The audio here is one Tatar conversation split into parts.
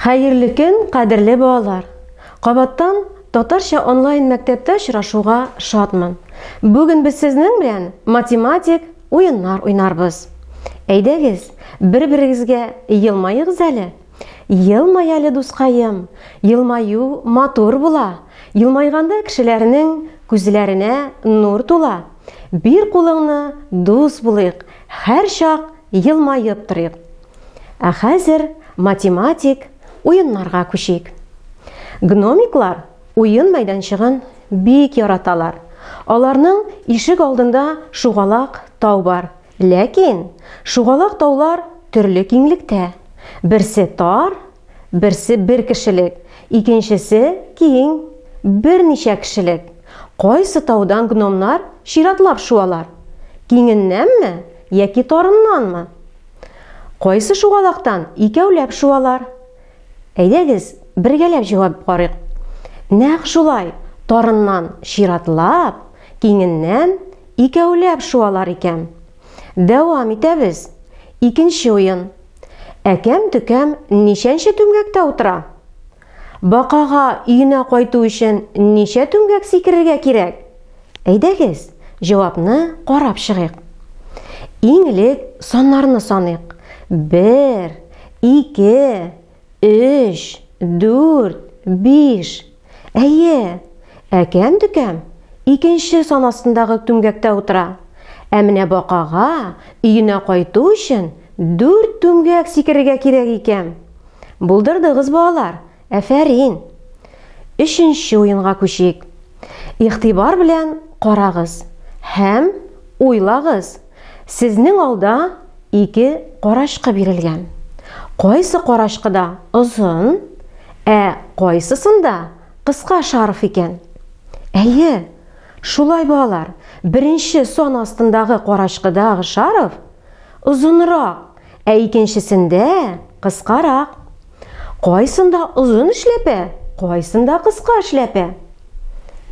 Хәерле көн, кадерле балалар! Кабаттан татарча онлайн мәктәптә очрашуга шатмын. Бүген без сезнең белән математик уеннар уйнарбыз. Әйдәгез, бер-берегезгә елмаегыз әле. Елмай әле, дускаем. Елмаю матур була. Елмайганда кешеләрнең күзләренә нур тула. Бир кулыңны, дус булыйк, һәрчак елмаеп торыйк. Ә хәзер математик уеннарга күчик. Гномиклар уен мәйданчыгын бик яраталар. Аларның ишек алдында шугалак тау бар. Ләкин шугалак таулар төрле киңлектә. Берсе тар, берсе бер кешелек, икенчесе киң, берничә кешелек. Кайсы таудан гномнар чиратлап шуалар? Киңеннәнме яки тарыннанмы? Кайсы шугалактан икәүләп шуалар? Әйдәгез, бергәләп җавап карыйк. Нәкъ шулай, тарыннан чиратлап, киңеннән икәүләп шуалар икән. Дәвам итәбез. Икенче уен. Әкәм-төкәм ничәнче түмгәктә утыра? Бакага өенә кайту өчен ничә түмгәк сикерергә кирәк? Әйдәгез, җавапны карап чыгыйк. Иң элек саннарны саныйк. 1, 2, 3, 4, 5. Әйе, әкәм-төкәм икенче сан астындагы түмгәктә утыра. Ә менә бакага өенә кайту өчен 4 түмгәк сикерергә кирәк икән. Булдырдыгыз, балалар. Афәрин! Өченче уенга күчик. Игътибар белән карагыз һәм уйлагыз. Сезнең алда ике карачкы бирелгән. Кайсы карачкыда озын, ә кайсысында кыска шарф икән? Әйе, шулай балалар. Беренче сан астындагы карачкыдагы шарф озынрак, ә икенчесендә кыскарак. Кайсында озын эшләпә, кайсында кыска эшләпә?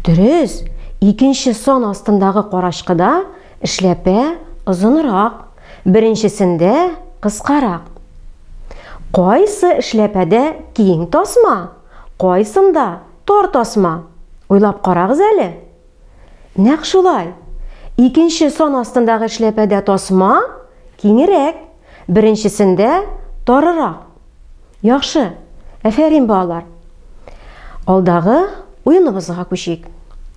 Дөрес, икенче сан астындагы карачкыда эшләпә озынрак, беренчесендә кыскарак. Кайсы эшләпәдә киң тасма, кайсында тар тасма? Уйлап карагыз әле. Нәкъ шулай. Икенче сан астындагы эшләпәдә тасма киңрәк, беренчесендә тарырак. Яхшы. Әфәрин, балалар. Алдагы уеныбызга күчик.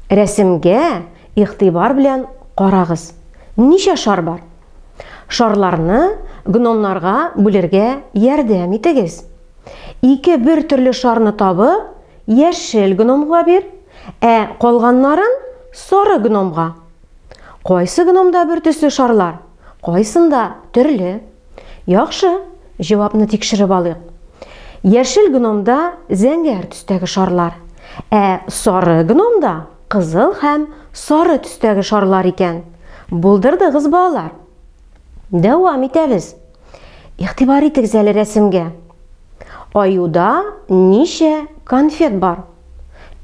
Рәсемгә игътибар белән карагыз. Ничә шар бар? Шарларны гномнарга бүлергә ярдәм итегез. Ике бер төрле шарны табып, яшел гномга бир, ә калганнарын сары гномга. Кайсы гномда бер төсле шарлар, кайсында төрле? Яхшы, җавапны тикшереп алыйк. Яшел гномда зәңгәр төстәге шарлар, ә сары гномда кызыл һәм сары төстәге шарлар икән. Булдырдыгыз, балалар. Дәвам итәбез. Игътибар итегез әле рәсемгә. Аюда ничә конфет бар?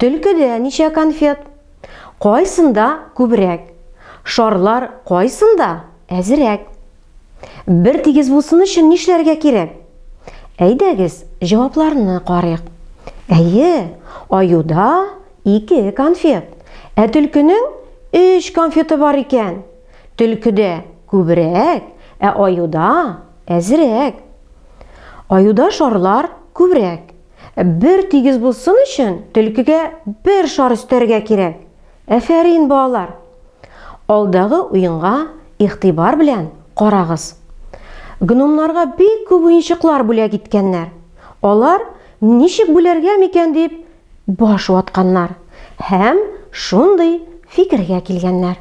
Төлкедә ничә конфет? Кайсында күбрәк? Шарлар кайсында әзерәк? Бер тигез булсын өчен нишләргә кирәк? Әйдәгез, җавапларны карыйк. Әйе, аюда ике конфет, ә төлкенең өч конфеты бар икән. Төлкедә күбрәк, ә аюда әзрәк. Аюда шарлар күбрәк. Бер тигез булсын өчен төлкегә бер шар өстәргә кирәк. Әфәрин, балалар! Алдагы уенга игътибар белән карагыз. Гномнарга бик күп уенчыклар бүләк иткәннәр. Алар ничек бүләргә микән дип баш ватканнар һәм шундый фикергә килгәннәр.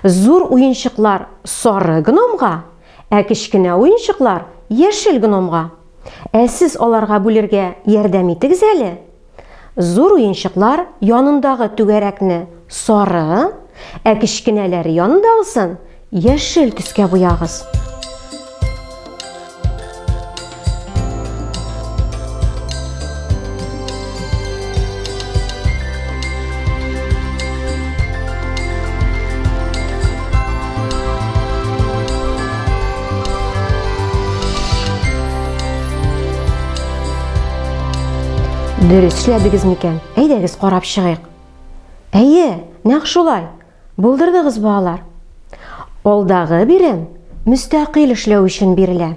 Зур уенчыклар сары гномга, ә кечкенә уенчыклар яшел гномга. Ә сез аларга бүлергә ярдәм итегез әле. Зур уенчыклар янындагы түгәрәкне сары, ә кечкенәләре янындагысын яшел төскә буягыз. Дөрес эшләдегез микән? Әйдәгез карап чыгыйк. Әйе, нәкъ шулай. Булдырдыгыз, балалар. Алдагы бирем мөстәкыйль эшләү өчен бирелә.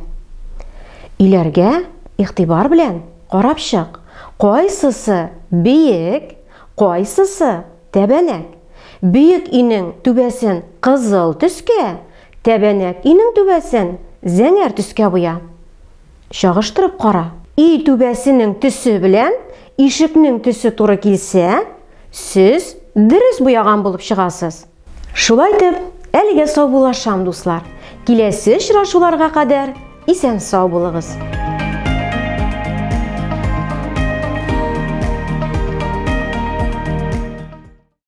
Өйләргә игътибар белән карап чык. Кайсысы биек, кайсысы тәбәнәк. Биек өйнең түбәсен кызыл төскә, тәбәнәк өйнең түбәсен зәңгәр төскә буя. Чагыштырып кара. Өй түбәсенең төсе белән ишекнең төсе туры килсә, сез дөрес буяган булып чыгасыз. Шулай итеп, әлегә саубуллашам, дуслар. Киләсе очрашуларга кадәр исән-сау булыгыз.